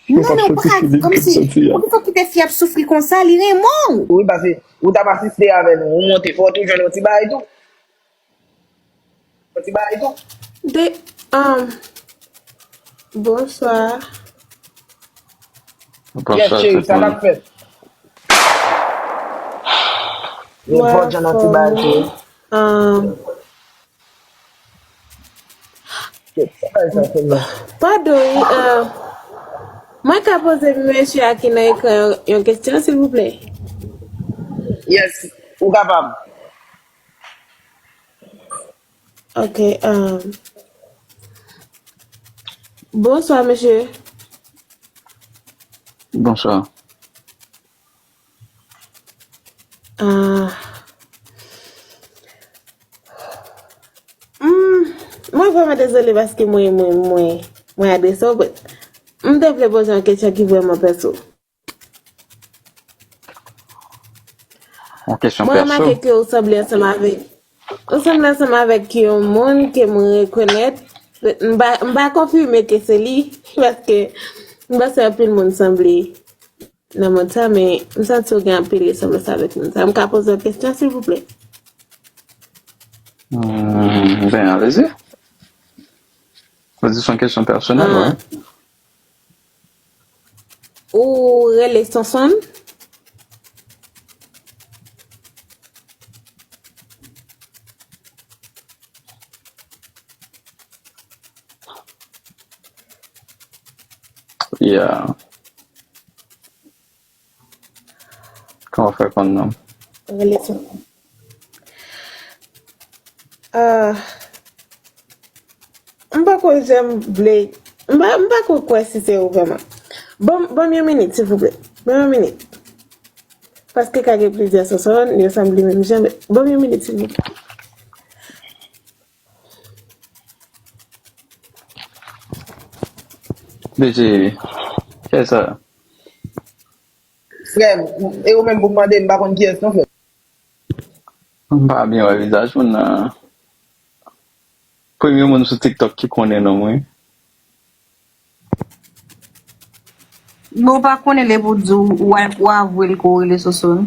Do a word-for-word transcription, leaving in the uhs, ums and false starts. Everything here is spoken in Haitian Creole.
Non, men ou pa ka di kòmsi, poukisa w kite fi ap soufri konsa, li renmen w. Wi, paske ou t ap asiste avè nou, ou monte fò, ou jwenn yon ti bagay tou. Yon ti bagay tou. De, um, bonswa. Yes, cheri, sa k ap fèt? Yo bò jan nan ti bagay, cheri. Um, Padon, wi, euh, mwen ka poze mesye a ki nan ekran yon, yon kesyon, silvouplè? Yes, ou kapab. Ok, euh, bonswa, mesye. Bonswa. Ah. Hmm, mwen vrèman dezole paske mwen, mwen, mwen, mwen adrese w, but m te vle poze yon kesyon ki vrèman pèso. Yon kesyon pèso? Mwen remake ke ou sanble ansanm avèk, ou sanble ansanm avèk yon moun ke mwen rekonèt. M pa, m pa konfime ke se li, paske m panse anpil moun sanble nan mond sa, men m santi w gen anpil resanblans avèk moun sa. M ka poze w kesyon, silvouplè? Hmm, ben, alezi. Ou di se yon kesyon pèsonèl, wi. Ou rele Sonson? Yeah. Kòman w fè konn non m? Rele sou. Ah, m pako janm vle, m pa, m pako kwè si se ou vrèman. Ban m, ban m yon minit, silvouplè. Ban m yon minit. Paske ka gen plizyè Sonson, yo sanble menm jan, men ban m yon minit, silvouplè. Deje, kiyès sa? Frè m, e ou menm pou m mande, m pa konn kiyès non, frè m. M pa byen wè vizaj moun nan. Premye moun sou TikTok ki konnen non m, wi. Yo pa konnen lè pou di w, w a, w avwe l ke w rele Sonson.